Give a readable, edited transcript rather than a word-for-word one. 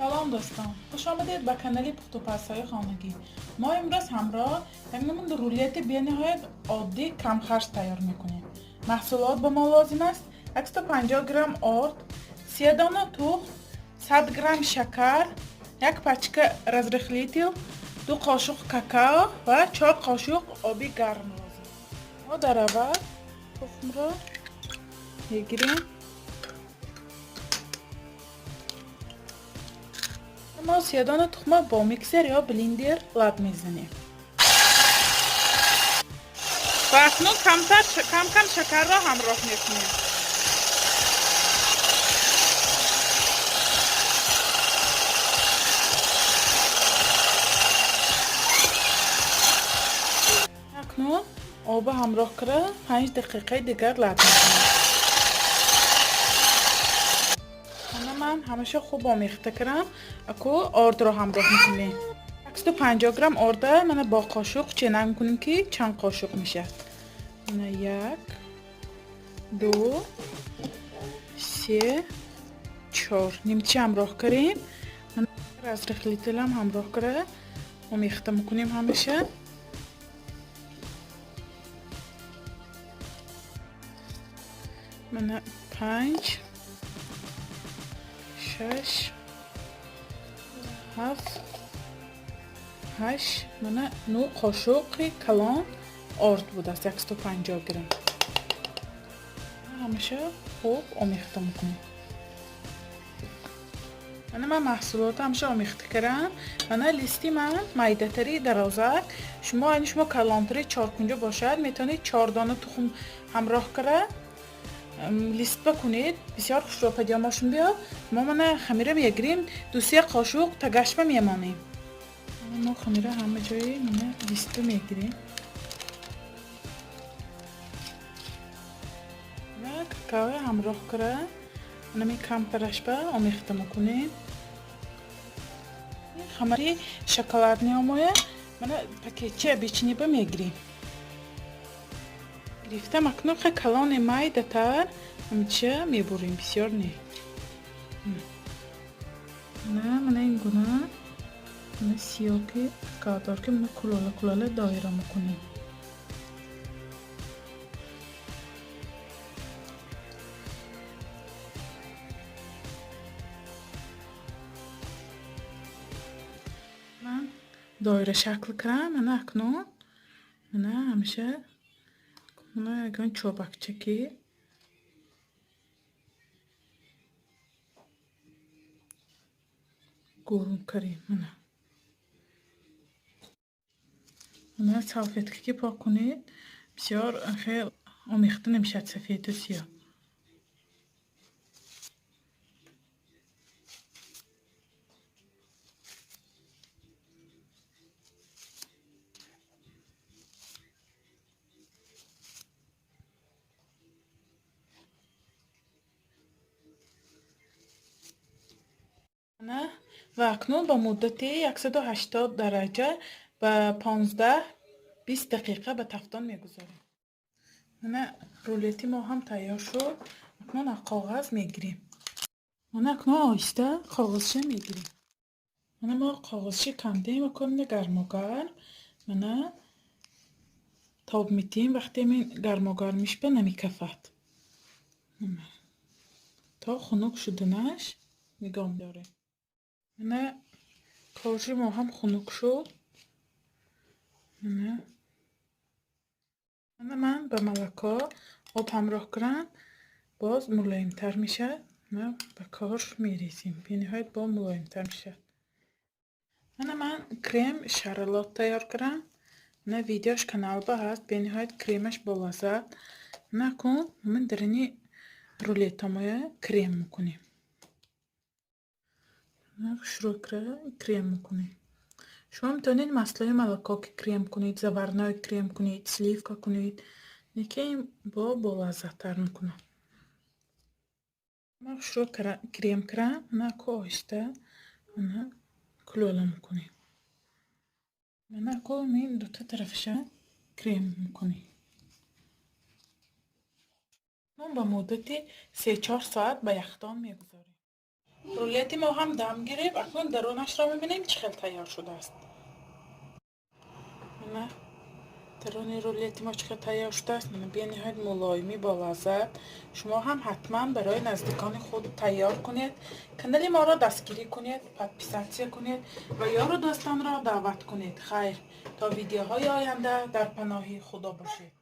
Салом дӯстон, хуш омадед ба канали пухтупазҳои хонагӣ. Мо имрӯз ҳамроҳ як намуд рулети бениҳоят оддӣ, камхарҷ тайёр мекунем. Маҳсулот ба мо лозим аст: 150 грамм орд, 3 дона тухм, 100 грамм шакар, як пачка разрыхлитель, 2 қошуқ какао ва 4 қошуқ оби гарм лозим. Мо дар аввал тухмро мегирем. Мо 3 дона тухма бо миксер ё блендер лат мезанем. Ва акнун кам-кам шакарро ҳамроҳ мекунем. Акнун оба ҳамроҳ карда 5 дақиқаи дигар лат мекунем. Ана ман ҳамаша хуб омехта кардам. Аку ордро ҳамроҳ мекунем. 150 грамм орда мана бо қошуқ ченак мекунем, ки чанд қошуқ мешавад. Мана як, ду, се, чор. Нимча ҳамроҳ кардем. Разрыхлителам ҳамроҳ карда омехта мекунем ҳамаша. Мана панҷ, шаш, ҳафт, ҳашт, мана нӯ қошуқи калон орд будааст, 150 грамм. Ҳамаша хуб омехта мекунем. Мана ман маҳсулотро ҳамаша омехта кардам. Мана листи ман майдатари дарозак. Шумо айни шумо калонтари чоркунҷа бошад, метавонед 4 дона тухм ҳамроҳ карда лист кунед, бисёр хушрӯ падиёмошон биёд. Мо мана хамира мегирем, ду-се қошуқ тагашба мемонем. Мо хамира ҳама ҷои мана листа мегирем. Ва какаои ҳамроҳ карда анами камтарашба омехта мекунем. Хамари шоколадни омоя мана пакетчи обычныйба мегирем. Гирифтам, акнун хе калони майдатар ҳамча мебурем, бисёр не. Мана мана ин гуна мана сиёки какаодор ки мана кулола кулола доира мекунем. Ман доира шакл кардам, мана акнун мана ҳамеша мана ягон чӯбакчаки гул кардем. Мана мана салфетка ки пок кунед, бисёр хел омехта намешавад сафеду сиёҳ. Мана ва акнун ба муддати 180 дараҷа ба 15-20 дақиқа ба тафтон мегузорем. Мана рулети мо ҳам тайёр шуд. Акнун аз коғаз мегирем. Мана акнун оҳиста коғазша мегирем. Мана мо коғазша кандем ва кунем гармогарм. Мана тоб метиҳем, вақте ин гармогарм мешава намекафад. То хунук шуданаш нигоҳ медорем. Мана коржи мо ҳам хунук шуд. Мана мана ман ба молоко об ҳамроҳ кардам, боз мулоимтар мешавад. Мана ба корж мерезем, бениҳоят бо мулоимтар мешавад. Мана ман крем шарлот тайёр кардам. Мана видеош каналба ҳаст, бениҳоят кремаш болаззат. Мана акнун ман дарини рулетамоя крем мекунем. Хушрӯ крем мекунем. Шумо метавонед маслои молоко ки крем кунед, заварной крем кунед, сливка кунед, лекин бо болаззаттар мекунад. Ман хушрӯ крем кардам, мана аку оҳиста мана кулола мекунем. Мана аку мин дута тарафаша крем мекунем. Ба муддати 3-4 соат ба яхдон мегузорем. Рулети мо ҳам дам гирифт. Акнун дарунашро мебинем, чӣ хел тайёр шудааст. Мана, даруни рулети мо чӣ хел тайёр шудааст. Мана, бениҳоят мулоимӣ, болаззат. Шумо ҳам ҳатман барои наздикони худ тайёр кунед. Канали моро дастгирӣ кунед, подписаться кунед ва ёру дӯстонро даъват кунед. Хайр, то видеоҳои оянда дар паноҳи Худо бошед.